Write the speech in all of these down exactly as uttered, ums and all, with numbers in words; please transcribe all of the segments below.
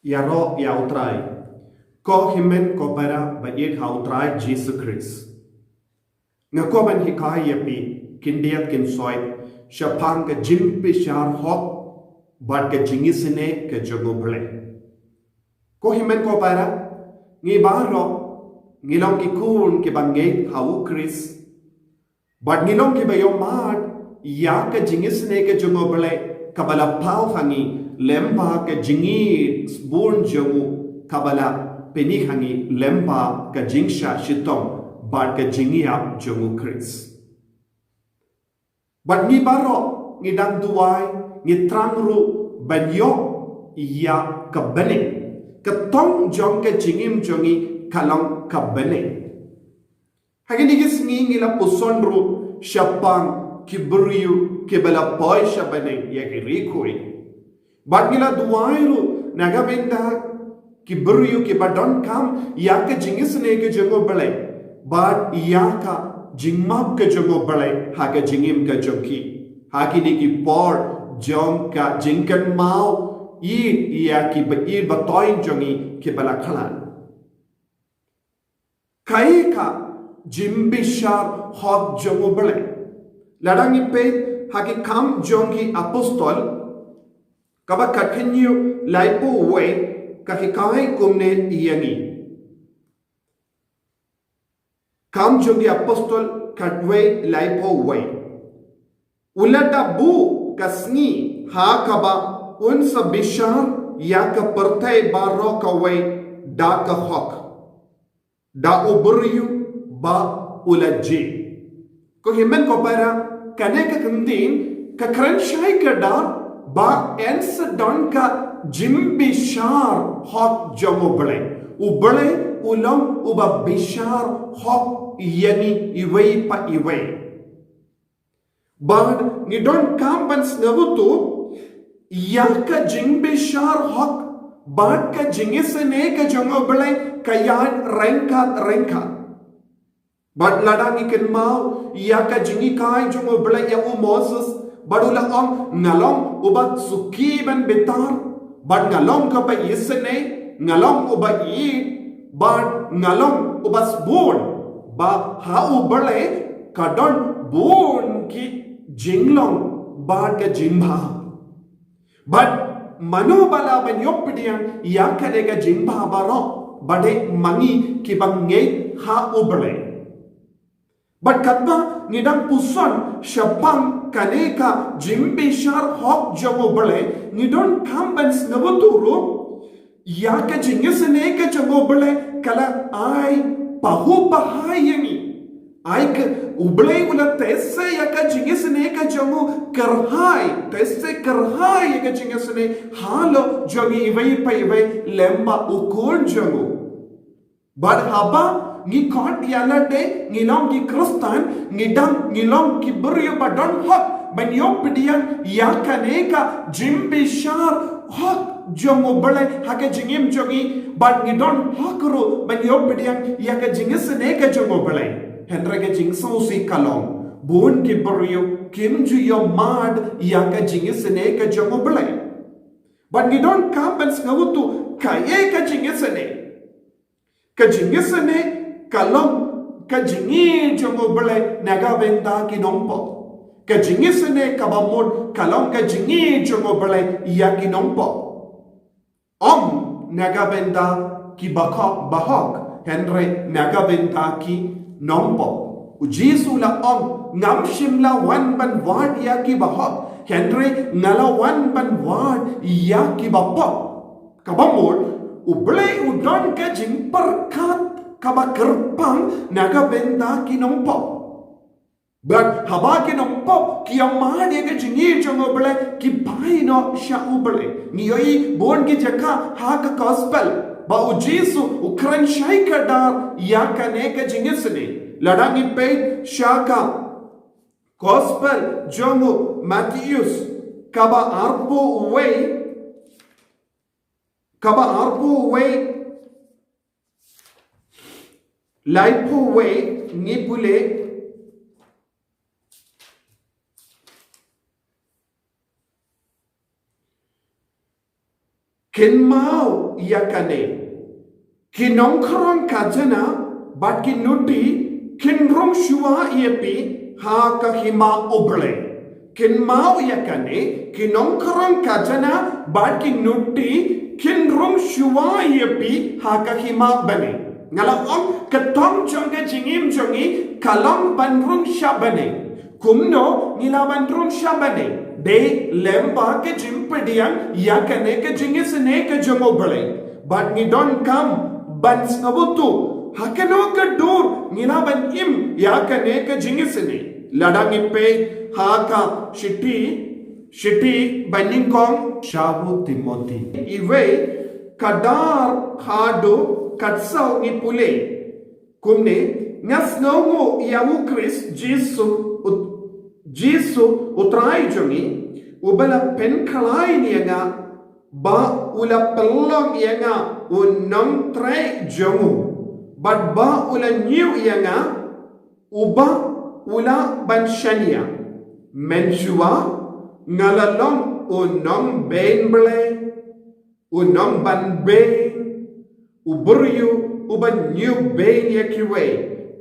Ïaroh ïa U Trai. Ko hynmen ko para ba ïeit ha U Trai Jisu Khrist. Nga kwah ban hikai ïa phi, khyndiat khynsoit, shaphang ka jingbishar hok bad ka jingisynei ka jong U Blei. Ko hynmen ko para, ngi baroh ngi long ki khun kiba ngeit ha U Khrist. Bad ngi long kiba ïohmad ïa ka jingisynei ka jong U Blei kaba la paw ha ngi, lyngba ka jingïeit bun jong u kaba la pyni ha ngi lyngba ka jingshah shitom bad ka jingïap jong U Khrist. Bad ngi baroh ngi dang duwai, ngi thrang ruh ban ïoh ïa ka bneng. Ka thong jong ka jingim jong ngi ka long ka bneng. Ha kine ki sngi ngi la puson ruh shaphang ki briew kiba la poi sha bneng ïa ki ri khuid. Bad ngi la duwai ruh na ka bynta ki briew kiba donkam ïa ka jingisynei ka jong U Blei bad ïa ka jingmap ka jong U Blei ha ka jingim ka jong ki. Ha kine ki por jong ka jingkynmaw ïa kiba ïeit ba thoiñ jong ngi kiba la khlad. Kaei ka jingbishar hok jong U Blei? Lada ngi peit ha ki Kam jong ki Apostol kaba khathynñiew, laiphew wei, ka hikai kumne ïa ngi. Kam jong ki Apostol khatwei, laiphew wei. U la da buh ka sngi ha kaba un sa bishar ïa ka pyrthei baroh kawei da ka hok, da u briew ba u la jied. Ko hynmen ko para, kane ka ktien ka kren shai kdar ba yn sa don ka jingbishar hok jong U Blei. U Blei u long uba bishar hok ïa ngi iwei pa iwei. Bad ngi donkam ban sngewthuh ïa ka jingbishar hok bad ka jingisynei ka jong U Blei ka ïaid ryngkat ryngkat. Bad lada ngi kynmaw ïa ka jinghikai jong U Blei ïa u Moses, bad u la ong, nga long uba suki ban bitar, bad nga long kaba isynei, nga long uba ïeit, bad nga long uba sbun, ba ha U Blei ka don bun ki jinglong bad ka jingbha. Bad mano ba lah ban ïoh pdiang ïa kane ka jingbha baroh, ba dei ma ngi kiba ngeit ha U Blei. Bad katba ngi dang puson shaphang kane ka jingbishar hok jong U Blei, ngi donkam ban sngewthuh ruh ïa ka jingisynei ka jong U Blei ka la ai pahuh pahai ïa ngi. Ai ka, U Blei u la teh se ïa ka jingisynei ka jong u, kyrhai, teh se kyrhai ïa ka jingisynei halor jong ngi iwei pa iwei lyngba u Khun jong u. Bad haba ngi khot ïa lade ngi long ki Khristan, ngi dang, ngi long ki briew ba don hok ban ïoh pdiang ïa kane ka jingbishar hok jong U Blei ha ka jingim jong ngi, bad ngi don hok ruh ban ïoh pdiang ïa ka jingisynei ka jong U Blei. Hynrei ka jingsngewsih ka long, bun ki briew kim ju ïohmad ïa ka jingisynei ka jong U Blei. Bad ngi donkam ban sngewthuh kaei ka jingisynei. Ka jingisynei ka long ka jingïeit jong U Blei na ka bynta ki nongpop. Ka jingisynei kaba mut ka long ka jingïeit jong U Blei ïa ki nongpop. Ym na ka bynta ki bahok, bahok, hynrei na ka bynta ki nongpop. U Jisu u la ong, ngam shym la wan ban wad ïa ki bahok, hynrei nga la wan ban wad ïa ki bapop. Kaba mut, U Blei u don ka jingpyrkhat kaba kyrpang na ka bynta ki nongpop. Bad haba ki nongpop ki ïohmad ïa ka jingïeit jong U Blei, ki phai noh sha U Blei. Ngi ïohi bun ki jaka ha ka gospel ba U Jisu u kren shai kdar ïa kane ka jingisynei. Lada ngi peit sha ka gospel jong u Mathaios, kaba arphew wei, kaba arphew wei, laiphew wei, ngi pule. Kynmaw ïa kane, ki nongkhrong khajana bad ki nuti kin rung shuwa ïa phi ha ka hima U Blei. Kynmaw ïa kane, ki nongkhrong khajana bad ki nuti kin rung shuwa ïa phi ha ka hima bneng. Nga la ong ka thong jong ka jingim jong ngi ka long ban rung sha bneng. Kumno ngi lah ban rung sha bneng? Dei lem bad ka jingpdiang ïa kane ka jingisynei ka jong U Blei. Bad ngi donkam ban sngewthuh ha kano ka dur ngi lah ban im ïa kane ka jingisynei. Lada ngi peit ha ka shithi, shithi ba nyngkong sha u Timothi, iwei ka dar haduh ka saw ngi pule. Kumne, nga sngewnguh ïa U Khrist Jisu, U Jisu U Trai jong ngi, uba la pynkhlaiñ ïa nga, ba u la pynlong ïa nga u nongtrei jong u, bad ba u la ñiew ïa nga, uba u lah ban shaniah. Mynshuwa nga la long u nongbeiñ Blei, u nongbanbeiñ, u briew uba ñiew beiñ ïa kiwei,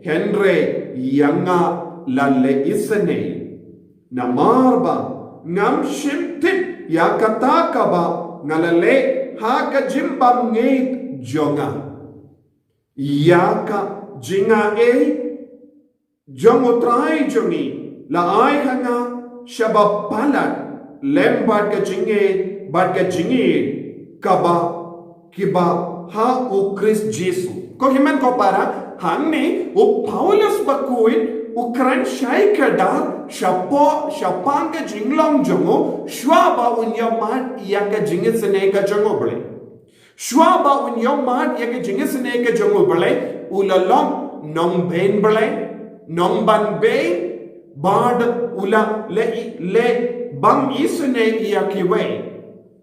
hynrei ïa nga la leh isynei. Namar ba ngam shim tip ïa kata kaba nga la leh ha ka jingbymngeit jong nga. Ïa ka jingaiei jong U Trai jong ngi la ai ha nga shaba palat lem bad ka jingngeit bad ka jingngeit kaba kiba ha U Khrist Jisu. Ko hynmen ko para, hangne u Paulus bakhuid u kren shai kdar shapoh shaphang ka jinglong jong u shuwa ba un ïohmad ïa ka jingisynei ka jong U Blei. Shuwa ba un ïohmad ïa ka jingisynei ka jong U Blei, u la long nongbeiñ Blei, nongbanbeiñ, bad u la leh, leh bym isynei ïa kiwei.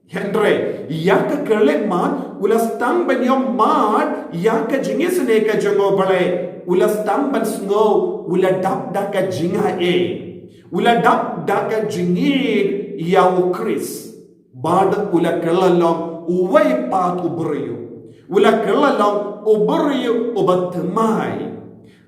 Hynrei ïa ka khyllipmat u la sdang ban ïohmad ïa ka jingisynei ka jong U Blei, u la sdang ban sngew u la dap da ka jingaiei, u la dap da ka jingngeit ïa U Khrist. Bad u la kylla long uwei pat u briew. U la kylla long u briew uba thymmai.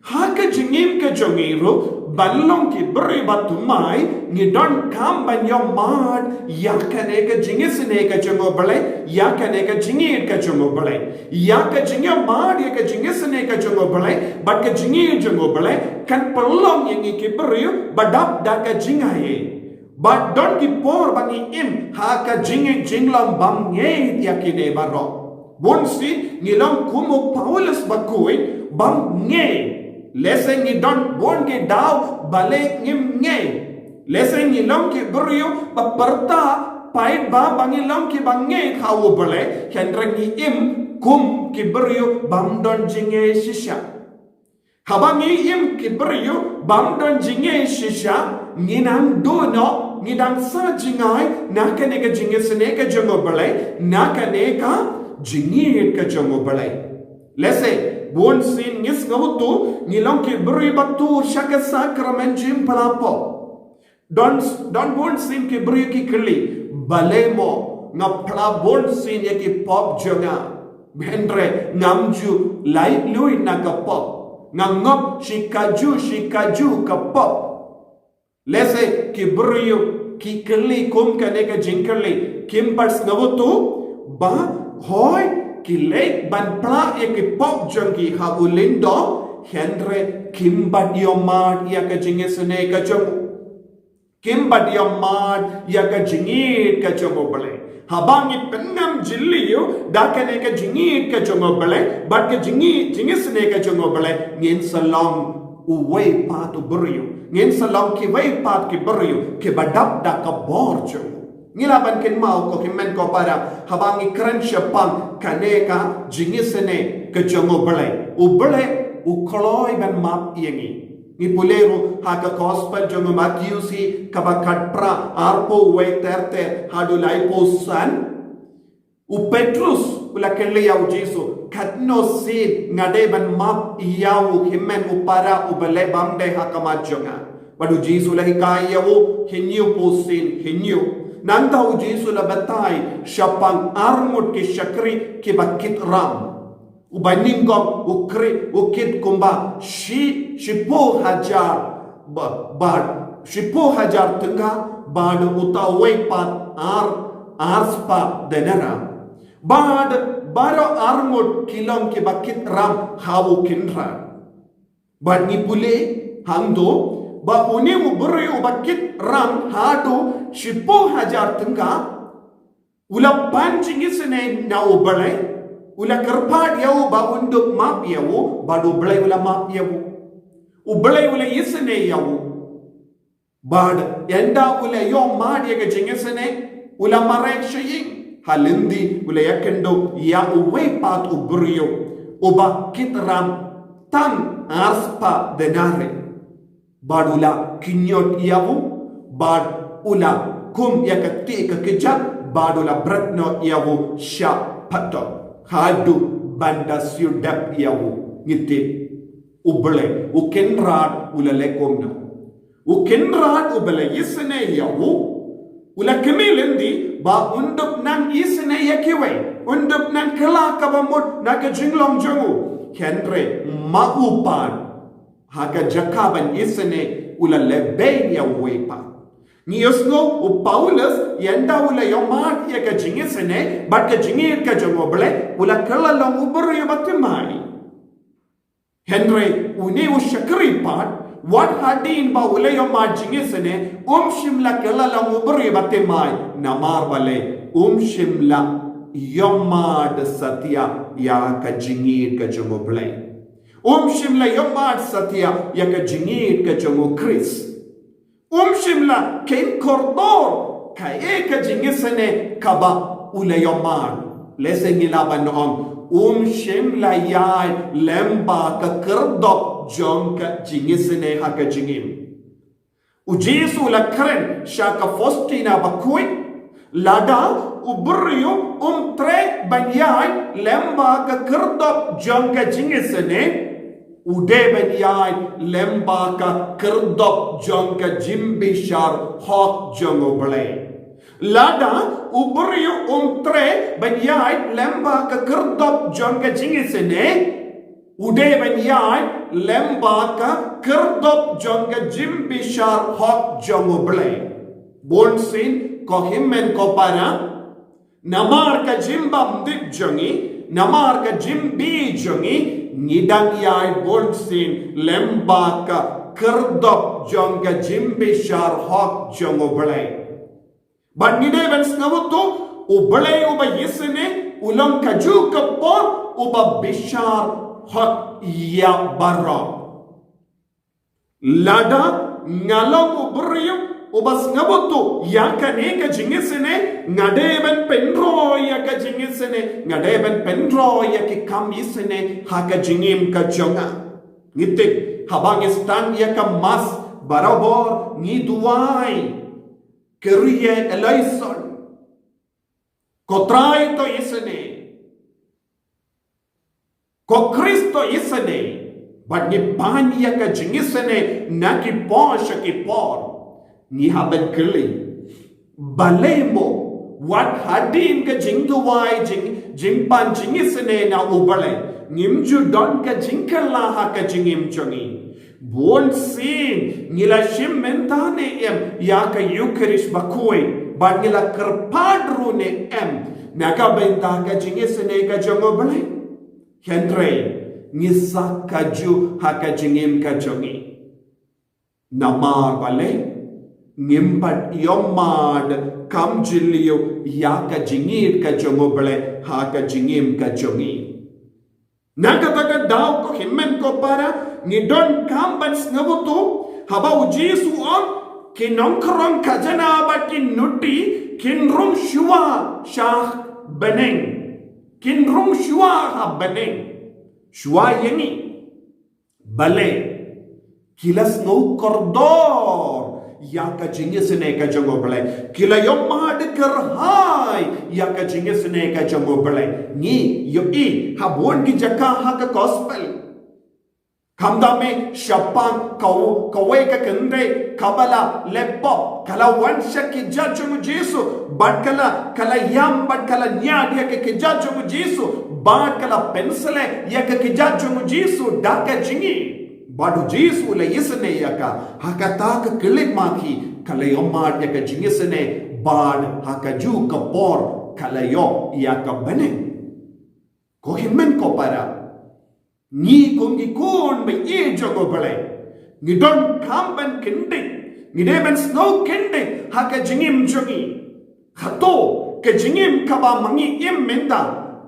Ha ka jingim ka jong ngi ruh, ban long ki briew ba thymmai, ngi donkam ban ïohmad ïa kane ka jingisynei ka jong U Blei, ïa kane ka jingngeit ka jong U Blei. Ïa ka jingïohmad ïa ka jingisynei ka jong U Blei bad ka jingngeit jong U Blei kan pynlong ïa ngi ki briew ba dap da ka jingaiei. Bad don ki por ba ngi im ha ka jingngeit jinglong bym ngeit ïa kine baroh. Bunsien ngi long kum u Paulus bakhuid bym ngeit. Lehse ngi don bun ki daw balei ngim ngeit. Lehse ngi long ki briew ba pyrta paidbah ba ngi long kiba ngeit ha U Blei, hynrei ngi im kum ki briew bym don jingngeit shisha. Haba ngi im ki briew bym don jingngeit shisha, ngi nang duh noh, ngi dang sah jngai na kane ka jingisynei ka jong U Blei, na kane ka jingngeit ka jong U Blei. Lehse bunsien ngi sngewthuh ngi long ki briew ba tur sha ka sakramen jingphla pop. Don, don bunsien ki briew ki kylli, balei mo nga phla bunsien ïa ki pop jong nga, hynrei ngam ju laitluid na ka pop, nga ngop shi kajuh shi kajuh ka pop. Lehse ki briew ki kylli kum kane ka jingkylli, kim pat sngewthuh ba hooid ki leit ban phla ïa ki pop jong ki ha u lyngdoh, hynrei kim pat ïohmad ïa ka jingisynei ka jong u. Kim pat ïohmad ïa ka jingngeit ka jong U Blei. Haba ngi pynngam jylliew da kane ka jingngeit ka jong U Blei bad ka jingngeit, jingisynei ka jong U Blei, ngin sa long uwei pat u briew, ngin sa long kiwei pat ki briew kiba dap da ka bor jong u. Ngi lah ban kynmaw ko hynmen ko para, haba ngi kren shaphang kane ka jingisynei ka jong U Blei, U Blei u kloi ban map ïa ngi. Ngi pule ruh ha ka gospel jong u Matthew shi kaba khatphra, arphew wei ter ter haduh laiphew san. U Petrus u la kylli ïa u Jisu, katno sien nga dei ban map ïa u hynmen u para uba leh bymdei ha khmat jong nga? Bad u Jisu u la hikai ïa u, hynñiewphew sien hynñiew. Nangta u Jisu u la batai shaphang arngut ki shakri kiba kit ram. Uba nyngkong u kri, u kit kumba shi, shiphew hajar, ba, ba, shiphew hajar tyngka, bad uta uwei pat ar, ar spah denar. Bad baroh arngut ki long kiba kit ram ha u kynrad. Bad ngi pule hangto ba une u briew uba kit ram haduh shiphew hajar tyngka, u la pan jingisynei na U Blei, u la kyrpad ïa u ba un dup map ïa u, bad U Blei u la map ïa u. U Blei u la isynei ïa u. Bad ynda u la ïoh mad ïa ka jingisynei, u la mareh sha ïing. Ha lynti u la ïakynduh ïa uwei pat u briew uba kit ram tang ar spah denar. Bad u la kynñiot ïa u, bad u la kum ïa ka kti ka kjat, bad u la bret noh ïa u sha phatok. Haduh ban da siew dep ïa u. Ngi tip U Blei, u kynrad u la leh kumno? U kynrad uba la isynei ïa u, u la kynmaw lynti ba un dup nang isynei ïa kiwei, un dup nang kylla kaba mut na ka jinglong jong u. Hynrei ma u pat, ha ka jaka ban isynei u la leh beiñ ïa uwei pat. Ngi ïohsngew u Paulus, ynda u la ïoh mad ïa ka jingisynei bad ka jingïeit ka jong U Blei, u la kylla long u briew uba thymmai. Hynrei une u shakri pat, wat hadien ba u la ïoh mad jingisynei, um shym la kylla long u briew uba thymmai, namar balei? Um shym la ïoh mad satia ïa ka jingïeit ka jong U Blei. Um shym la ïoh mad satia ïa ka jingïeit ka jong U Khrist. Um shym la kheiñ kordor kaei ka jingisynei kaba u la ïoh mad. Lehse ngi lah ban ong, um shym la ïaid lem bad ka khyrdop jong ka jingisynei ha ka jingim. U Jisu u la kren sha ka Faustina bakhuid, lada u briew um treh ban ïaid lem bad ka khyrdop jong ka jingisynei, u dei ban ïaid lem bad ka khyrdop jong ka jingbishar hok jong U Blei. Lada u briew um treh ban ïaid lem bad ka khyrdop jong ka jingisynei, u dei ban ïaid lem bad ka khyrdop jong ka jingbishar hok jong U Blei. Bunsien ko hynmen ko para, namar ka jingbymdei jong ngi, namar ka jingbishar jong ngi, ngi dang ïaid bunsien lem bad ka khyrdop jong ka jingbishar hok jong U Blei. Bad ngi dei ban sngewthuh, U Blei uba isynei u long kajuh ka por uba bishar hok ïa baroh. Lada nga long u briew uba sngewthuh ïa kane ka jingisynei, nga dei ban pynroi ïa ka jingisynei, nga dei ban pynroi ïa ki kam isynei ha ka jingim ka jong nga. Ngi tip, haba ngi sdang ïa ka Mass barabor ngi duwai. Kyrie eleison. Ko Trai to isynei. Ko Khrist to isynei. Bad ngi pan ïa ka jingisynei na ki por sha ki por. Ngi hap ban kylli, balei mo wat hadien ka jingduwai, jing, jingpan jingisynei na U Blei, ngim ju don ka jingkylla ha ka jingim jong ngi? Bunsien ngi la shim mynta ne em ïa ka Eukharist bakhuid, bad ngi la kyrpad ruh ne em na ka bynta ka jingisynei ka jong U Blei? Hynrei ngi sak kajuh ha ka jingim ka jong ngi. Namar balei? Ngim pat ïoh mad kam jylliew ïa ka jingïeit ka jong U Blei ha ka jingim ka jong ngi. Na kata ka daw ko hynmen ko para, ngi donkam ban sngewthuh, haba U Jisu u ong, ki nongkhrong khajna bad ki nuti kin rung shuwa sha bneng. Kin rung shuwa ha bneng. Shuwa ïa ngi. Balei? Ki la sngew kordor ïa ka jingisynei ka jong U Blei. Ki la ïoh mad kyrhai ïa ka jingisynei ka jong U Blei. Ngi ïohi ha bun ki jaka ha ka gospel. Khamtam eh shaphang ka, kawei ka kynthei kaba la leh pop, ka la wan sha ki kjat jong u Jisu, bad ka la, ka la ïam, bad ka la ñiad ïa ki kjat jong u Jisu, bad ka la pynsleh ïa ki kjat jong u Jisu da ka jingïeit. Bad u Jisu u la isynei ïa ka, ha kata ka khyllipmat hi, ka la ïohmad ïa ka jingisynei, bad ha kajuh ka por, ka la ïoh ïa ka bneng. Ko hynmen ko para. Ngi kum ki khun ba ïeit jong u Blei, ngi donkam ban kyndit, ngi dei ban sngew kyndit ha ka jingim jong ngi. Hato ka jingim kaba ma ngi im mynta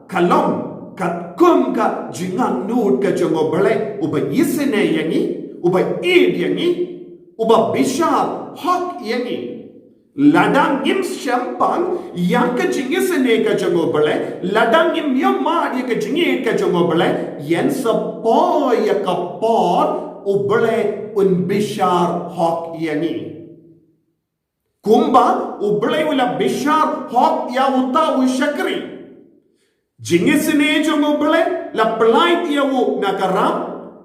ka long katkum ka jingangnud ka jong u Blei, uba isynei ïa ngi, uba ïeit ïa ngi, uba bishar hok ïa ngi? Lada ngim shemphang ïa ka jingisynei ka jong u Blei, lada ngim ïohmad ïa ka jingïeit ka jong u Blei, ïeng sa poi ïa ka por u Blei un bishar hok ïa ngi. Kumba u Blei u la bishar hok ïa uta u shakri. Jingisynei jong u Blei la pyllait ïa u na ka rap,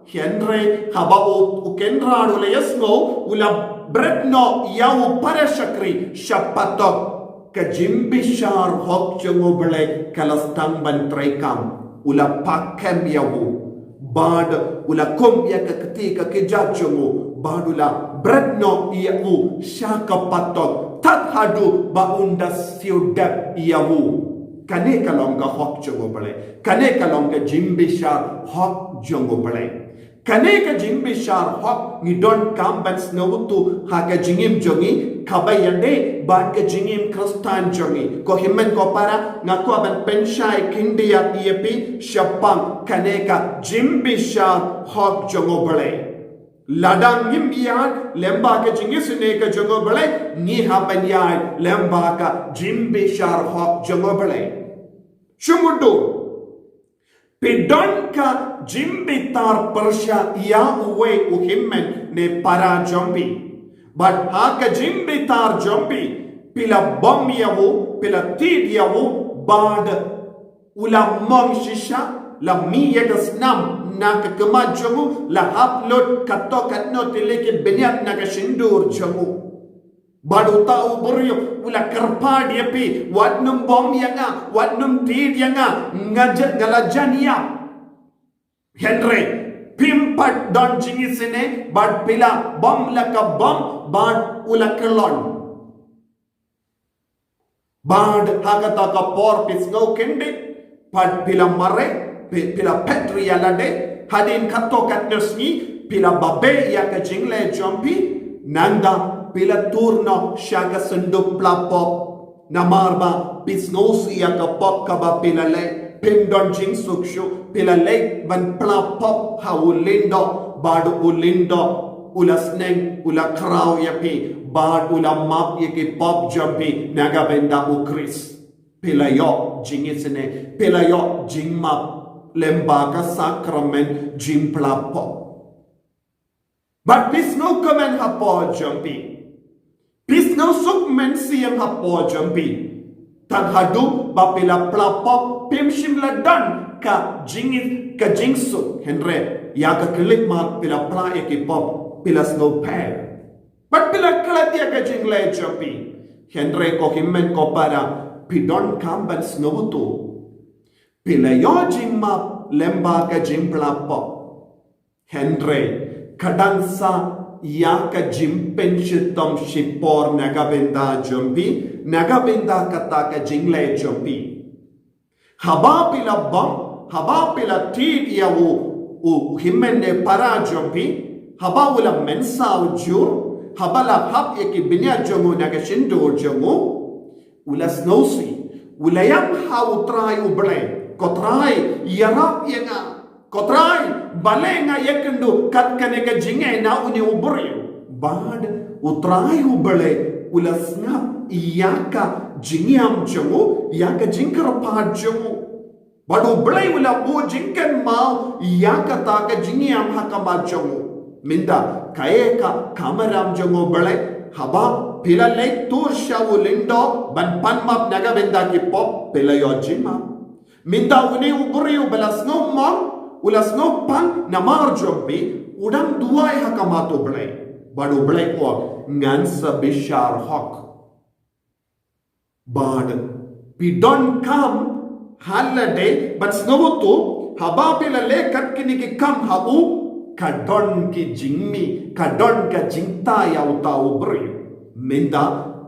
hynrei haba u, u kynrad u la ïasngew, u la bret noh ïa u para shakri shaphang patok. Ka jingbishar hok jong u Blei ka la sdang ban treikam. U la phah kem ïa u, bad u la kum ïa ka kti ka kjat jong u, bad u la bret noh ïa u sha ka patok, tad haduh ba un da siew dep ïa u. Kane ka long ka hok jong u Blei. Kane ka long ka jingbishar hok jong u Blei. Kane ka jingbishar hok ngi donkam ban sngewthuh ha ka jingim jong ngi, kaba ïadei bad ka jingim Khristan jong ngi. Ko hynmen ko para, nga kwah ban pynshai khyndiat ïa phi shaphang kane ka jingbishar hok jong u Blei. Lada ngim ïaid lyngba ka jingisynei ka jong u Blei, ngi hap ban ïaid lyngba ka jingbishar hok jong u Blei. Shu mutdur, phi don ka jingbitar pyrshah ïa uwei u hynmen ne para jong phi. Bad ha ka jingbitar jong phi, phi la bom ïa u, phi la tied ïa u, bad u la mong shisha, la mih ïa ka snam na ka khmat jong u, la hap lut katto katno tylli ki bniat na ka shyntur jong u. Bad uta u briew u la kyrpad ïa phi, wat nym bom ïa nga, wat nym tied ïa nga, nga ja-, nga la jan ïap. Hynrei phim pat don jingisynei, bad phi la bom la ka bom, bad u la kyllon. Bad ha kata ka por phi sngew kyndit, bad phi la mareh, phi, phi la phet ri ïa lade, hadien katto katne sngi, phi la babe ïa ka jingleh jong phi, nangta phi la tur noh sha ka synduk pla pop. Namar ba phi sngewsih ïa ka pop kaba phi la leh, phim don jingsuk shuh, phi la leit ban pla pop ha u lyngdoh, bad u lyngdoh u la sneng, u la khraw ïa phi, bad u la map ïa ki pop jong phi na ka bynta u Khrist. Phi la ïoh jingisynei, phi la ïoh jingmap lyngba ka sakramen jingpla pop. Bad phi sngewkmen hapoh jong phi. Phi sngewsuk mynsiem hapoh jong phi. Tad haduh ba phi la pla pop, phim shym la don ka jing, ka jingsuk. Hynrei ïa ka khyllipmat phi la pla ïa ki pop, phi la sngewpher. Bad phi la klet ïa ka jingleh jong phi. Hynrei ko hynmen ko para, phi donkam ban sngewthuh. Phi la ïoh jingmap lyngba ka jingpla pop. Hynrei ka dang sah ïa ka jingpynshitom shipor na ka bynta jong phi, na ka bynta kata ka jingleh jong phi. Haba phi la bom, haba phi la tied ïa u, u hynmen ne para jong phi, haba u la mynsaw jur, haba la hap ïa ki bniat jong u na ka shyntur jong u, u la sngewsih, u la ïam ha u Trai u Blei, ko Trai, ïarap ïa nga. Ko Trai, balei nga ïakynduh kat kane ka jingeh na une u briew? Bad u Trai u Blei u la sngap ïa ka jingïam jong u, ïa ka jingkyrpad jong u. Bad u Blei u la buh jingkynmaw ïa kata ka jingïam ha khmat jong u. Mynta kaei ka kamram jong u Blei, haba phi la leit tur sha u lyngdoh ban pan map na ka bynta ki pop, phi la ïoh jingmap. Mynta une u briew ba la sngewmong, u la sngewpang namar jong phi, u dang duwai ha khmat U Blei. Bad U Blei u ong, ngan sa bishar hok. Bad phi donkam ha lade, bad sngewthuh, haba phi la leh kat kine ki kam ha u, ka don ki jingmih, ka don ka jingthaw ïa uta u briew. Mynta,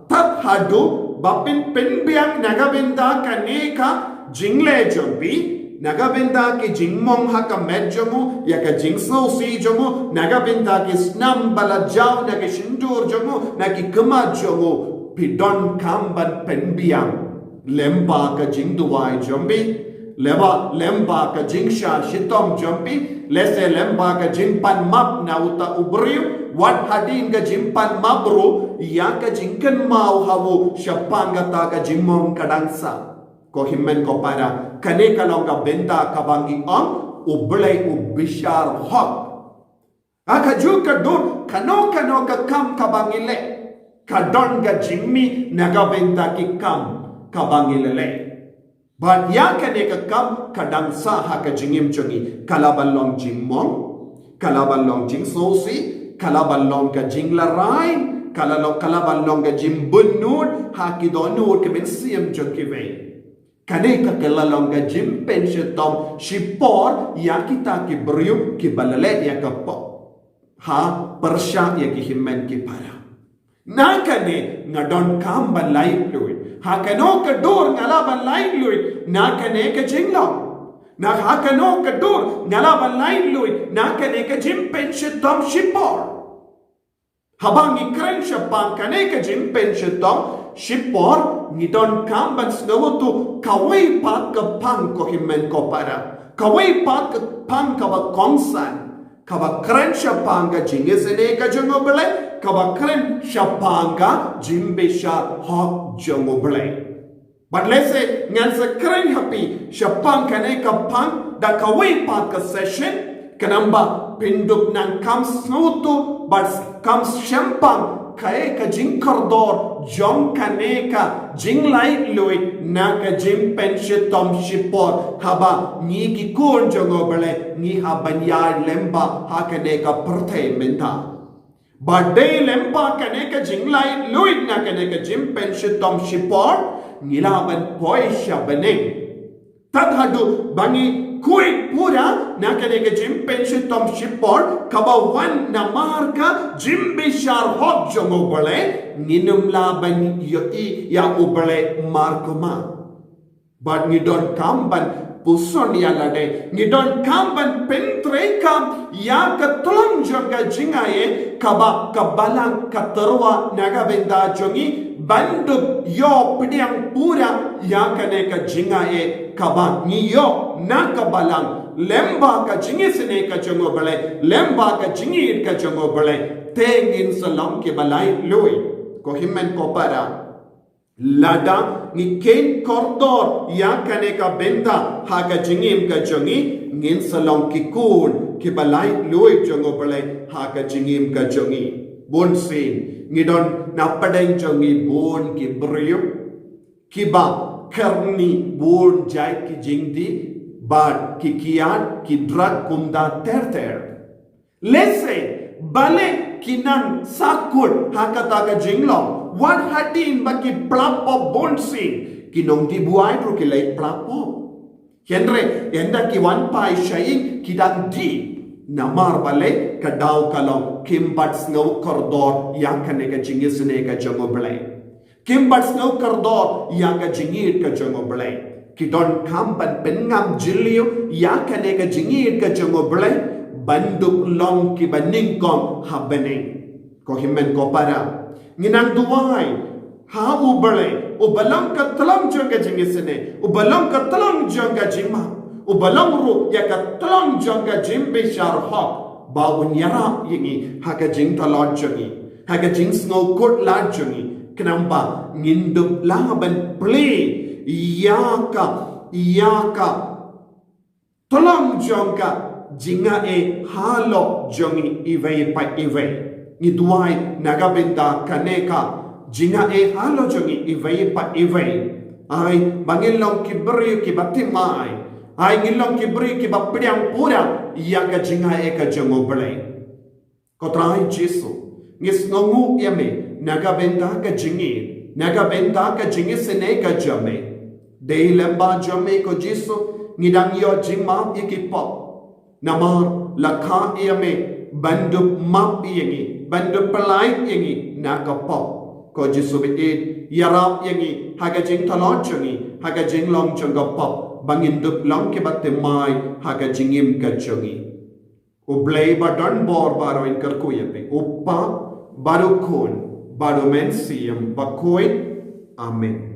tad haduh ba phin pynbiang na ka bynta kane ka jingleh jong phi, na ka bynta ki jingmong ha ka met jong u, ïa ka jingsngewsih jong u, na ka bynta ki snam ba la jaw na ki shyntur jong u, na ki khmat jong u, phi donkam ban pynbiang lyngba ka jingduwai jong phi, lyngba, lyngba ka jingshah shitom jong phi, lehse lyngba ka jingpan map na uta u briew, wat hadien ka jingpan map ruh, ïa ka jingkynmaw ha u shaphang kata ka jingmong ka dang sah. Ko hynmen ko para, kane ka long ka bynta kaba ngi ong, U Blei u bishar hok. Ha kajuh ka dur, kano kano ka kam kaba ngi leh, ka don ka jingmih na ka bynta ki kam kaba ngi la leh. Bad ïa kane ka kam ka dang sah ha ka jingim jong ngi, ka lah ban long jingmong, ka lah ban long jingsngewsih, ka lah ban long ka jinglarai, ka lah long, ka lah ban long ka jingbynnud ha ki dohnud ki mynsiem jong kiwei. Kane ka, ka lah long ka jingpynshitom shipor ïa kita ki briew kiba la leh ïa ka pop. Ha, pyrshah ïa ki hynmen ki para. Na kane nga donkam ban laitluid. Ha kano ka dur nga lah ban laitluid na kane ka jinglong. Na ha kano ka dur nga lah ban laitluid na kane ka jingpynshitom shipor. Haba ngi kren shaphang kane ka jingpynshitom shipor, ngi donkam ban sngewthuh kawei pat ka phang, ko hynmen ko para. Kawei pat ka phang kaba kongsan, kaba kren shaphang ka jingisynei ka jong U Blei, kaba kren shaphang ka jingbishar hok jong U Blei. Bad lehse ngan sa kren ha phi shaphang kane ka phang da kawei pat ka session, khnang ba phin dup nang kham sngewthuh bad kham shemphang kaei ka jingkordor jong kane ka jinglaitluid na ka jingpynshitom shipor, haba ngi ki khun jong U Blei ngi hap ban ïaid lyngba ha kane ka pyrthei mynta. Ba dei lyngba kane ka jinglaitluid na kane ka jingpynshitom shipor, ngi lah ban poi sha bneng. Tad haduh ba ngi khuid pura na kane ka jingpynshitom shipor kaba wan namar ka jingbishar hok jong U Blei, ngin ym lah ban ïohi ïa U Blei markhmat. Bad ngi donkam ban puson ïa lade, ngi donkam ban pyntreikam ïa ka tlong jong ka jingai, kaba ka balang ka tyrwa na ka bynta jong ngi, ban dup ïoh pdiang pura ïa kane ka jingai kaba ngi ïoh na ka balang, lyngba ka jingisynei ka jong U Blei, lyngba ka jingïeit ka jong U Blei, te ngin sa long kiba laitluid. Ko hynmen ko para, lada ngi kheiñ kordor ïa kane ka bynta ha ka jingim ka jong ngi, ngin sa long ki khun kiba laitluid jong U Blei ha ka jingim ka jong ngi. Bunsien ngi don na pdeng jong ngi bun ki briew kiba kyrni bun jait ki jingdih bad ki kiad, ki drug kumta ter ter. Lehse balei ki nang sahkut ha kata ka jinglong? Wat hadien ba ki pla pop bunsien, ki nongdih buaid ruh ki leit pla pop. Hynrei ynda ki wan phai sha ïing ki dang dih. Namar balei? Ka daw ka long kim pat sngew kordor ïa kane ka jingisynei ka jong U Blei. Kim pat sngew kordor ïa ka jingïeit ka jong U Blei. Ki donkam ban pynngam jylliew ïa kane ka jingïeit ka jong U Blei, ban dup long kiba nyngkong ha bneng. Ko hynmen ko para, ngi nang duwai ha U Blei uba long ka tlong jong ka jingisynei, uba long ka tlong jong ka jingmap, uba long ruh ïa ka tlong jong ka jingbishar hok, ba un ïarap ïa ngi ha ka jingtlot jong ngi, ha ka jingsngewkhuslai jong ngi, khnang ba ngin dup lah ban plie ïa ka, ïa ka tlong jong ka jingai halor jong ngi iwei pa iwei. Ngi duwai na ka bynta kane ka jingai halor jong ngi iwei pa iwei. Ai ba ngin long ki briew kiba thymmai, Ai ngin long ki briew kiba pdiang pura ïa ka jingai ka jong U Blei. Ko Trai Jisu, ngi sngewnguh ïa me na ka bynta ka jingïeit, na ka bynta ka jingisynei ka jong me. Dei lyngba jong me ko Jisu, ngi dang ïoh jingmap ïa ki pop. Namar la kha ïa me ban dup map ïa ngi, ban dup pyllait ïa ngi na ka pop. Ko Jisu baieit, ïarap ïa ngi ha ka jingtlot jong ngi ha ka jinglong jong ka pop, ba ngin dup long kiba thymmai ha ka jingim ka jong ngi. U Blei ba don bor baroh, ngi kyrkhu ïa phi, U Kpa bad U Khun bad U Mynsiem Bakhuid. Amen.